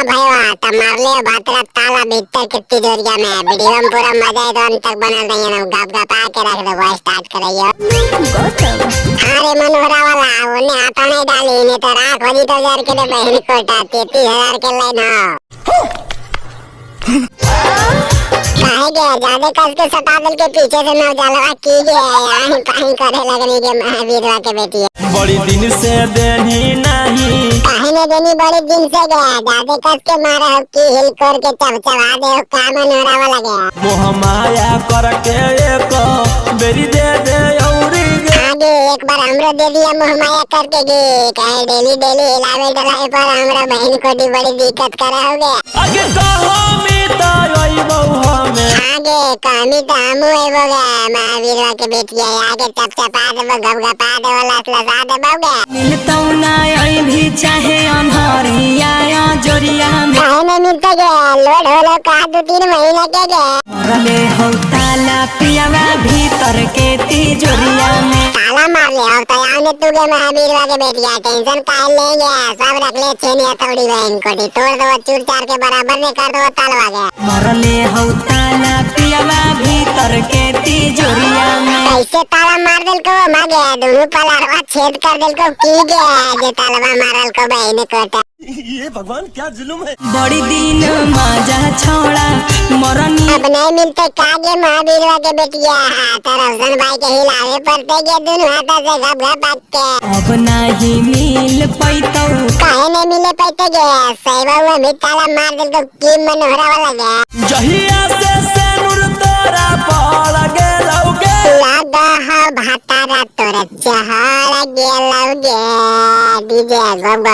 भैया त मारले भातरा ताला भीतर के तिजोरिया में। वीडियो में पूरा मजा आए तो अंत तक बनल रहिए ना, गप गपा के रख दो, स्टार्ट करइयो। अरे मनोहरा वाला ओने आता नहीं डाली ने तो राख बजी तो हजार के दे बहन कोटा 33,000 के लाइन हो। काहे गया ज्यादा कस के सता दिल के पीछे से नौ जलवा की गया यहीं पाही करे लगनी के महावीरवा के बेटी बड़ी दिन से देनी नहीं काहे ने देनी बड़ी दिन से गया ज्यादा कस के मारा हो की हिल कर के चबचबा दे हो का मनोहरा वाला गया मोह माया करके एक बेरी दे दे औरी गे। आगे एक बार हमरो दे दिया मोह माया करके गे काहे डेली डेली हिलावे डलाए पर हमरा बहन को दी बड़ी दिक्कत करा हो गया। आगे कहो मिता अइबौ हमे आगे कमी तो हमू एबो गे महावीरवा के बेटिया आगे चपचपा देबो गपगपा देबो लस लसा देबो गे। मिलतौ ना आई भी चाहे अन्हरिया जोरिया में। काहे नहीं मिलते गे लोड होलो का 2-3 महीना के गे। मरले हौ ताला पियावा भीतर के तिजोरिया में। ताला मार ले और तो आने तू गे महावीरवा के बेटिया टेंशन काहे ले गया सब रख ले छेनी हथौड़ी बहन कोटी तोड़ दो चूर चार के बराबर में कर दो तालवा गे। मरले हौ ताला पियावा भीतर के तिजोरिया में। कैसे ताला मार दिल को मागे दोनों पलारवा छेद कर दिल को की गया जे तालवा मारल को बहन कोटा। ये भगवान क्या जुलुम है। बड़ी दिन मजा छोड़ा मरनी अब नहीं मिलते कागे महावीरवा के बेटिया तो रोशन भाई के हिलावे पड़ते गे दोनों हाथों से घप घप के। अब नाही मिल पैतौ काहे नहीं मिले पैते गे सही बाबू अभी ताला मार दिल को की मनोहरा वाला गया। जहिया से सेनुर तोरा पड़ गेलौ गे। लगा हो भातारा तोरा चहर गेलौ गे डीजे गब।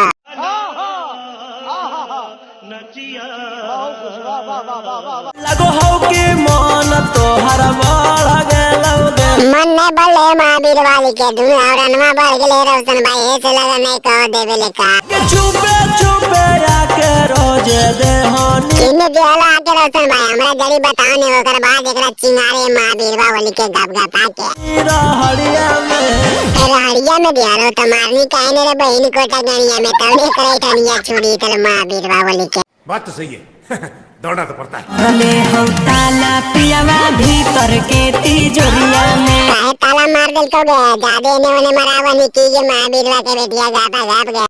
लगो हौ कि मन तोहर बढ़ गेलौ गे। मन नहीं बढ़ले महावीर वाली के दोनों औरनवा बढ़ गेले रोशन भाई ऐसे लगा नहीं कहो देवे ले का। के छुपे छुपे आके रोज देहनी किन्ने देहला आके रोशन भाई हमरा जरी बताओ ने ओकर बाद एकरा चिंगारे महावीर वाली के गप गपा के। रहड़िया में रहड़िया में दियालो तो मारनी काहे ने रे बहन कोटा गणिया में तवने करे ठनिया छुड़ी तल महावीर वाली के। बात तो सही है दौड़ना तो पड़ता है। मरले हौ ताला पियावा भीतर के तिजोरिया में। काहे ताला मार दिल को गे जादे ने ओने मरावा नी की गे महावीर के बेटिया गापा गाप गे।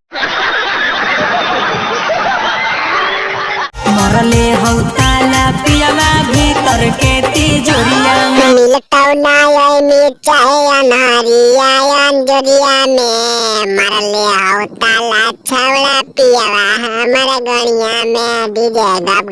मरले हौ ताला पियावा भीतर के तिजोरिया में। मिलतौ ना ओइ चाहे अनहरिया अंजोरिया में मरले हौ ताला छौड़ा पियावा हमर गणिया में डीजे गप।